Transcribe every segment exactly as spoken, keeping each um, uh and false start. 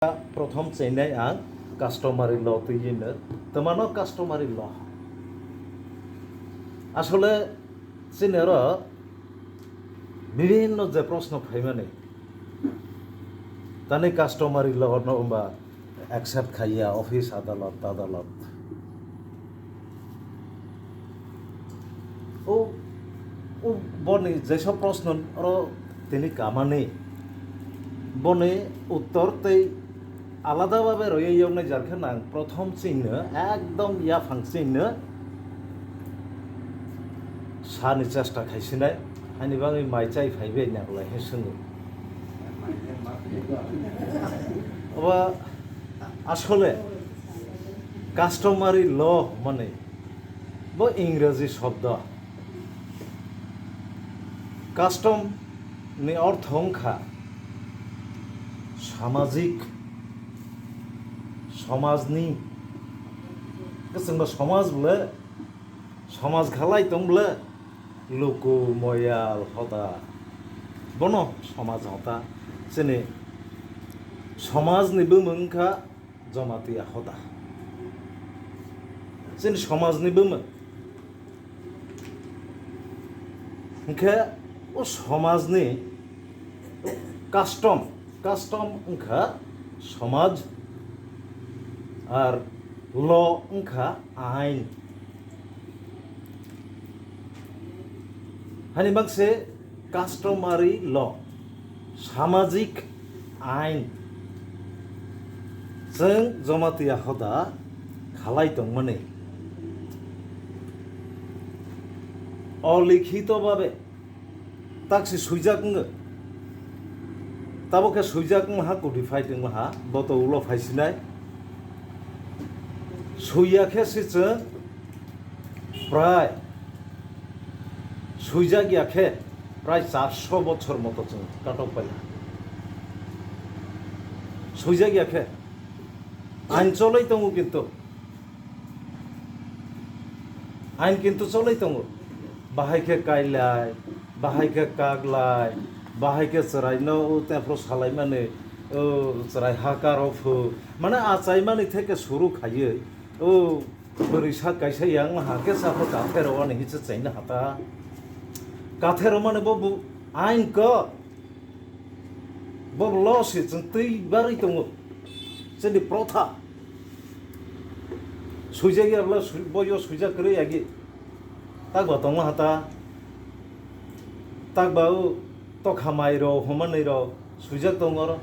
Prothom chenai ang customary law twi hino, twmano customary law. Asole chini oro bibhinno je proshno phaimani, tani customary law no hwnba accept khaiya office adalot tadalot. O, o boni jeso proshno oro tini kamani, boni uttor tei alada babe roye yoknai jar khe nang prothom chingno ekdom yaphang chingno sani chesta khaisinai, ani bagwi mai chai phaibai nakolai he swngo. Oba asole customary law hwnmani bo Ingraji shobdo. Custom ni ortho wngkha samajik, somajni, chwngno somaj bole, somaj khalai tong bole, luku, moyal, hoda, bono somaj hoda. Chini somajni bumung wngkha Jamatia hoda. Chini somajni bumung. Hwnkhe o somajni custom, custom wngkha somaj, ar law wngkha ain. Hani bakse customary law, samajik ain, chwng Jamatia hoda khalai tongmani, olikhito babe taksi swijak wngo, tabo khe swijak wngha, codified wngha, bo to ulo phaisinai, swiya khe se chwng prai swijak ya khe prai charso bochor moto chwng katok pai. Swijak ya khe ain choloi tongo, kintu ain kintu choloi tongo. Bahai khe kailai, bahai khe kaglai, bahai khe chwraino o tephro salaimani, o chwrai ha karo phu. Mane achaimani theke suru khaiwi o Bwrwi sak kaisa yang ma hakhe sapho kathero ani hinse chaina hata. Kathero mane bo bu ain ko. Bo lo se chwng twi barwi tongo. Chini protha. Swijak ya bla swi-, bo yo swijak kwrwi agi. Tak ba tongo hata. Tak ba o tokha mai ro, homanwi ro. Swijak tongo oro.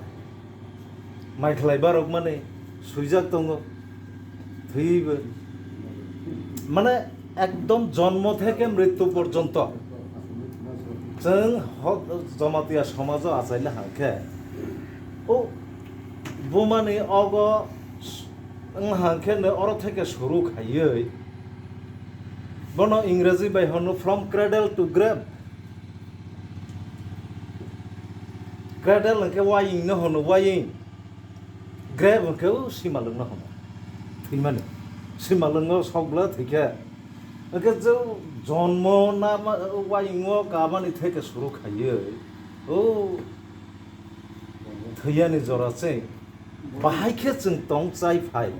Mai khlai barok mani swijak tongo. Thwibo. Mane ekdom jonmo theke mrityu porjonto. Chwng ho-, Jamatia somajo achaina hangkhe. O bumani ogo s-, wng hangkhe no oro theke suru khaiwi. Bono Ingreji bai hono from cradle to grave. Cradle hwnkhe waying no hono, waying. Grave hwnkhe o simalwng no hono. Thwimani. Simalwng no sokbla thwikhe. Hwnkhe je jonmo na ma-, waying o kamani theke suru khaiwi. O thwiyani jora se. Bahai khe chwng tong chai phai.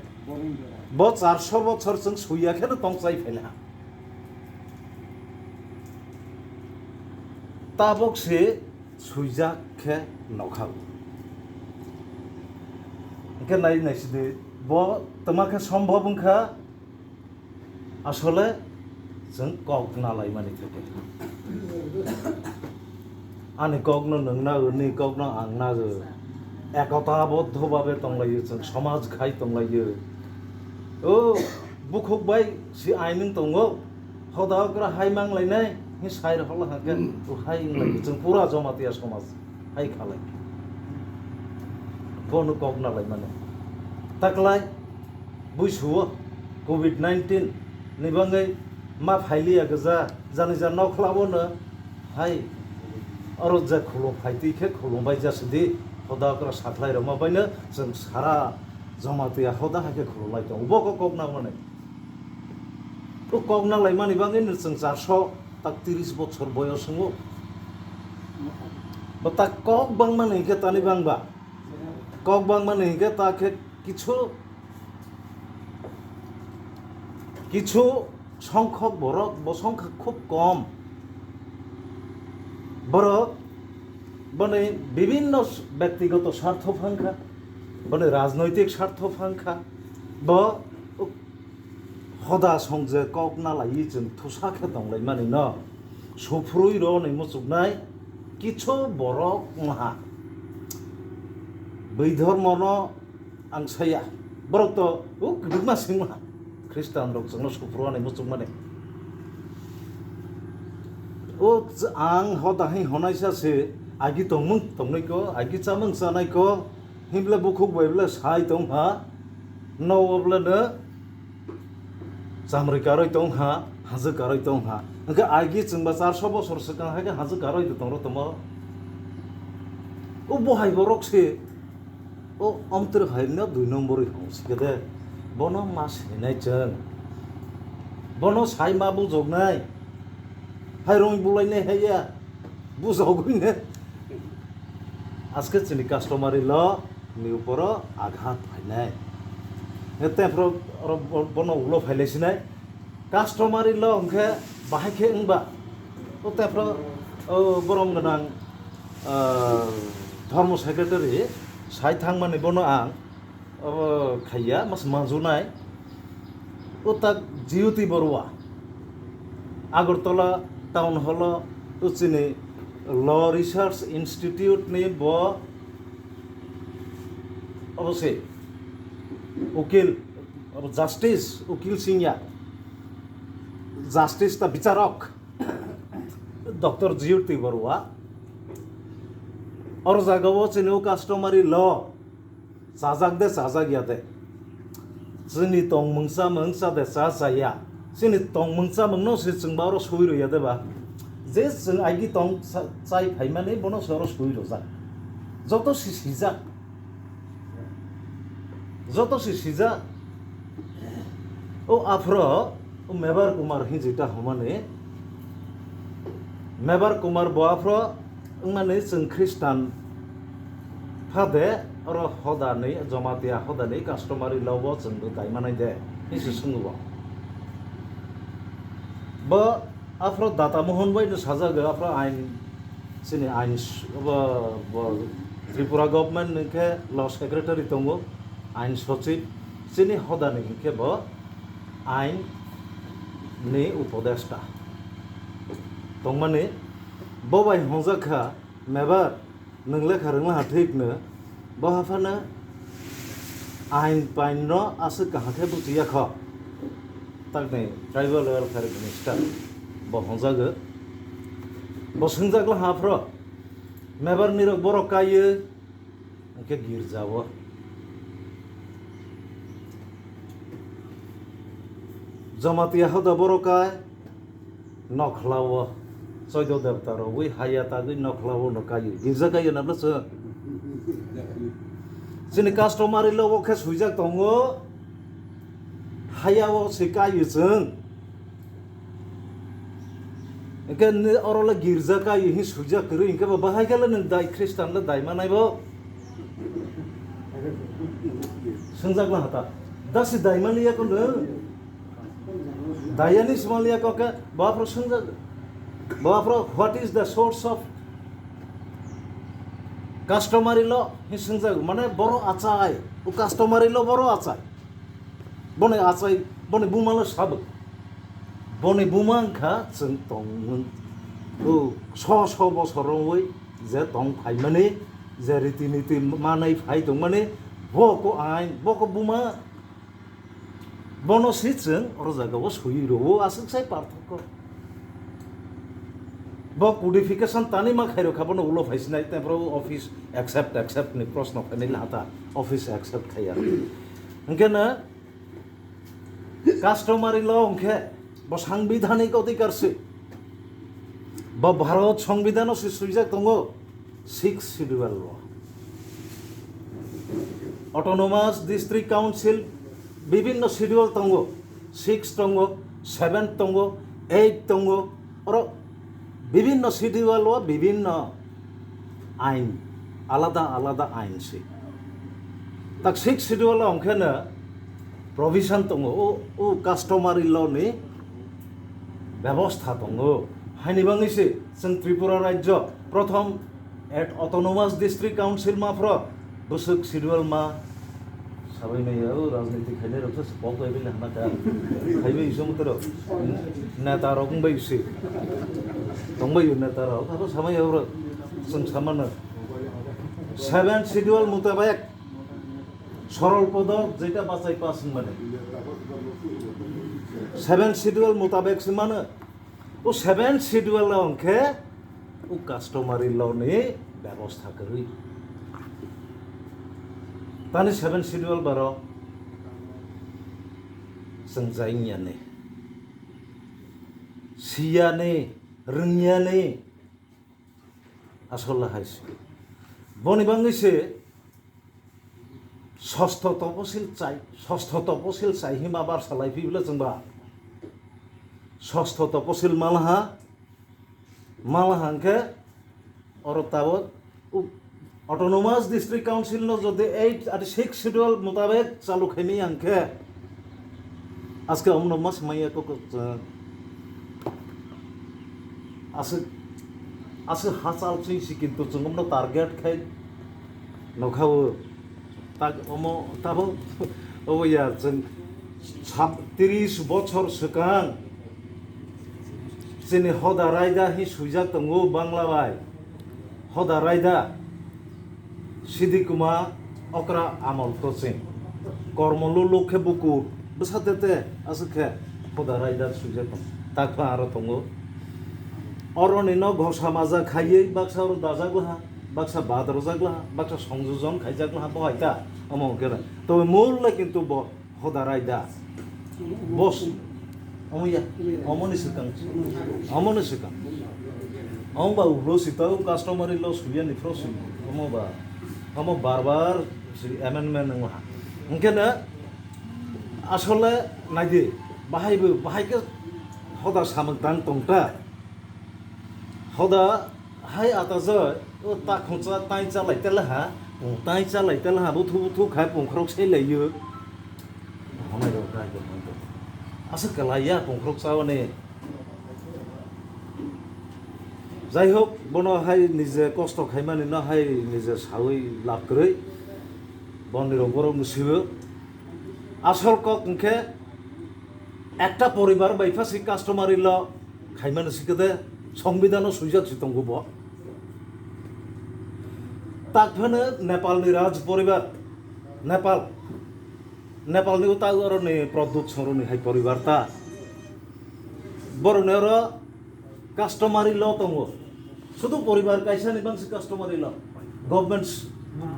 Bo charso bochor chwng swiya khe no tong chai phai na. Tabok se swijak khe nokha. Hwnkhe nai naisidi, bo twma khe sombhob wngkha, asole chwng kok nalaimani theke. Ani kokno nwng nago, nini kokno ang nago. Ekota bodho babe tonglaio chwng, somaj khai tonglaio. O bukhuk bai si ainung tongo. Hoda okra hai manglainai, hi sai rokla hake, o hai wnglaio. Chwng pura Jamatia somaj hai khalai. Bono kok nalaimani. Taklai buisuo covid nineteen ni bagwi ma phailiya gwja, jani ja nokhlabo no hai oro je khulum phaitwi khe khulum bai jasidi, hoda okra sakhlai rokma baino chwng sara Jamatia hoda hai khe khulum lai tongo. Bo kok kok nangmani. O kok nalaimani bagwi no chwng charso tak tris bochor boyos wngo. Bo tak kok bangmani hwnkhe tani bangba. Kok bangmani hinkhe ta khe kichu, kichu songkhok borok, bo songkha khub kom. Borok boni bibinno s-, bektigoto sartho phangkha, boni rajnoitik sartho phangkha, bo hoda songje kok nalaiwi chwng thusa khe tonglaimani no suphurwi rw ni muchuknai kichu borok wngha. Bwi dhormono ang saya. Borok to o kwdwkma singma Khristian rok chwngno suphuru ani muchungmani. O ch-, ang hoda hai honaisa se agi tongmung tongnai ko, agi chamung chanai ko, himle bukhuk bai ble sai tong ha, no oble no chamri karoi tong ha, hajwk karoi tong ha. Hwnkhe agi chwngba charso bosor swkang hai khe hajwk karoi tong rw tomo. O bohai borok se O omtwrwk hai no dui nombor wi hong sikhe de. Bono ma sinai chwng. Bono sai ma bujoknai. Hai rong bulainai hai ya. Bujogwi ne. Aske chini customary law ni uporo aghat phainai. He tepro oro bo-, bono ulo phailai sinai. Customary law hwnkhe bahai khe wngba. O tepro, o borom gwnang, ah, dhormo secretary sai thangmani bono ang, obo khaiya, mas manjunai. O tak Jyoti Barua, Agartala Town Hall o, o chini Law Research Institute ni bo, obo se ukil, obo Justice Ukil Singya. Justice ta bicharok Doctor Jyoti Barua. Oro jaga o chini o customary law chajak de chajak ya de. Chini tongmung chamung cha de cha cha ya. Chini tongmung chamung no se chwng ba oro sui rw ya de ba. Je chwng agi tong cha-, chai phaimani bono se oro sui rwjak. Joto si sijak. Joto se sijak. O aphro, o Mebar Kumar hinjita homani. Mebar Kumar bo aphro wngmani chwng Khristan phade oro hodani, Jomatia hodani customary law bo chwng bo daimanai de, hinsi swngo bo. Bo aphro Data Mohon bai no sajagwi aphro ain, chini ain s-, bo, bo Tripura government ni khe law secretary tongo, ain sochib, chini hodani hinkhe bo ain ni upodesta tongmani. Bo bai hongjak kha, Mebar, nwng lekha rwnglaha thik no, bo haphano ain pain no aswk kaham khe buchiya kho. Takni Tribal Welfare Minister bo hwnjago. Bo swngjak laha aphro, Mebar nirok borok kaiyo, hwnkhe girjao. Jomatia hoda borok kai, nokhlao, choido debta rogwi haya tagwi nokhlao no kaio, girja kaio nabla chwng. Chini customary law o khe swijak tongo, haya o se kaio chwng. Hwnkhe ni oro le girja kaio hi swijak kwrwi, hwnkhe bo bahai khe le nwng dai Khristan le dai manai bo? Swngjak na hata. Dasi dai mani ya kono? Dayani smalya kokhe, bo aphro swngjak, bo aphro, "What is the source of customary law?" hi swngjak, mane boro achai, o customary law boro achai. Boni achai, boni buma lo sabuk. Boni buma wngkha chwng tongmung. O so so bosor rwngwi je tong phaimani, je riti niti manai phai tongmani, bo ko ain, bo ko buma. Bono si chwng oro jaga o sui rwo aswk sai parthokko. Bo codification tani ma khairokha bono ulo phaisinai, tei boro office accept, accept ni proshno khainai lahata, office accept khaiya. Hwnkhe na customary law hwnkhe bo sangbidhanik odhikar se. Bo Bharat Songbidhano se swijak tongo. Sixth Schedule o Autonomous District Council bibinno schedule tongo, six tongo, seven tongo, eight tongo, oro bibinno schedule o bibinno ain, alada alada ain se. Tak sixth schedule o hwnkhe no provision tongo, o, o customary law ni bebostha tongo. Haini bagwi se chwng Tripura rajyo prothom at autonomous district council ma phro bwswk schedule ma sabai maya, o rajniti khainai rok se pok bai bini hana ka. Khaibai isu mutero neta rok wngbai se. Tongbai neta rok, abo samai rok chwng samano. Seventh schedule mutabek Sorol podo jeta bachai pass hwnmani. Seventh schedule mutabek se mano. O seventh schedule o hwnkhe o customary law ni bebostha kwrwi. Tani seventh schedule baro chwng jaingyani, siyani, rwngyani, asol hai se. Boni bagwi se Sostho toposil chai, sostho toposil chai hima bar salai phi bwle chwng ba. Sostho toposil malaha, malaha hwnkhe oro tabuk u-, Autonomous District Council no jodi eight ati six schedule mutabek chalu khaimaya hwnkhe, aske omno mas maya kok, eh, aswk, aswk hachal chwng si kintu chwng omno target khai nokha o. Tak omo tabuk obo ya chwng sab-, tris bochor swkang chini hoda raida hi swijak tongo Bangla bai. Hoda raida Sidi Kuma Okra Amol Koching. Kormo luluk khe buku bwsa tete aswk khe hoda raida swijak tong. Takpha aro tongo. Oroni no ghosa maja khaiwi baksa oro dajak laha, baksa bad rojak laha, baksa songjojon khaijak laha, bo hai ta omo hwnkhe na. Tobe mul le kintu bo hoda raida. Bos. Omo ya, omo ni swkang. Omo ni swkang. Omo ba ubro sita o customary law suya ni phro sui. Omo ba, omo bar bar si amendment wng laha. Hwnkhe na asole naidi, bahai bo, bahai khe hoda samwk dang tong ta. Hoda hai ata joi, o ta khungcha tai chalai tela ha, o tai chalai tela ha, buthu buthu khai pungkhorok se lai yo. Honai rok kai bo hoi to. Asa kalai ya pungkhorok cha one. Jai hok, bono hai nije kosto khaimani no hai nije sawi lab kwrwi. Boni rok borok ni sibo. Asol kok hwnkhe ekta poribar bai pha si customary law khaimani sikhe de songbidano swijak si tongo bo. Tak phano Nepalni raj poribar, Nepal, Nepalni uta oroni Pradyut Soroni hai poribar ta. Boroni oro customary law tongo. Sudu poribar kaisa ni bangsi customary law. Government,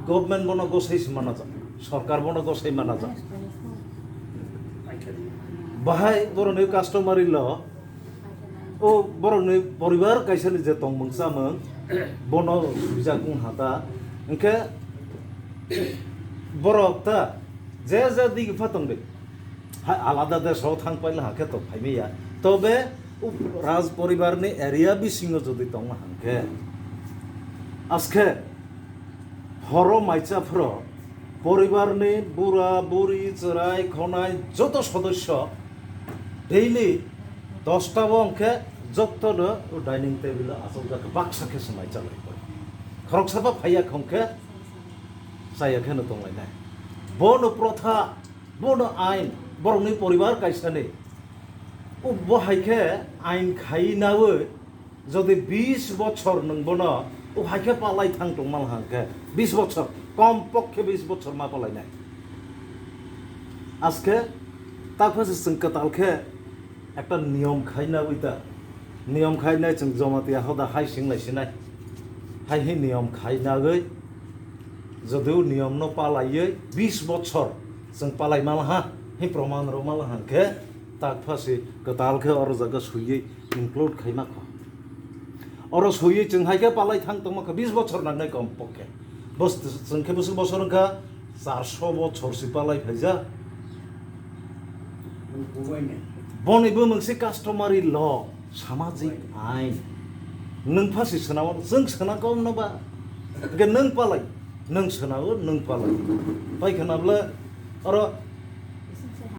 government bono gosai se manajak. Sorkar bono gosai manajak. Bahai boroni customary law. O boroni poribar kaisa ni je tongmung chamung bono swijak wng ha ta. Hwnkhe borok ta je je digi pha tong de. Hai alada desh o thang paila hake to phaimaya. Tobe u raj poribar ni area bisingo jodi tongma hangke, aske horo maicha phro poribar ni bura buri chwrai khonai joto sodosyo daily dosta bo hwnkhe joto no dining table o achuk jak baksa khe se maicha lai. Khoroksa ba phaiya hwnkhe chaya khe no tong lai nai. Bo no protha Bono ain, borokni poribar kaisani. O bo hai khe ain khai nawi, jodi bis bochor nwng bono, o hai khe palai thang tongma hang khe, bis bochor, kom pok khe bis bochor ma palainai. Aske, takphase chwng kwtal khe, ekta niyom khai nawi ta. Niyom khai nai chwng Jamatia hoda hai sing lai sinai. Hai hi niyom khai nagwi, jodi o niyom no palaiwi bis bochor chwng palai malaha, hi proman rw malaha khe, takphase kwtal khe oro jaga suiwi include khai ma kho. Oro suiwi chwng hai khe palai thang tongma kho bis bochor nangnai kom pok khe. Bos chwng khe bwswk bochor wngkha, charso bochor si palai phaijak. Boni bumung se customary law, samajik ain. Nwng pha si swnamo, chwng swnam kok no ba. Hwnkhe nwng palai, Nwng swnao, nwng palai. Paikhana bwle oro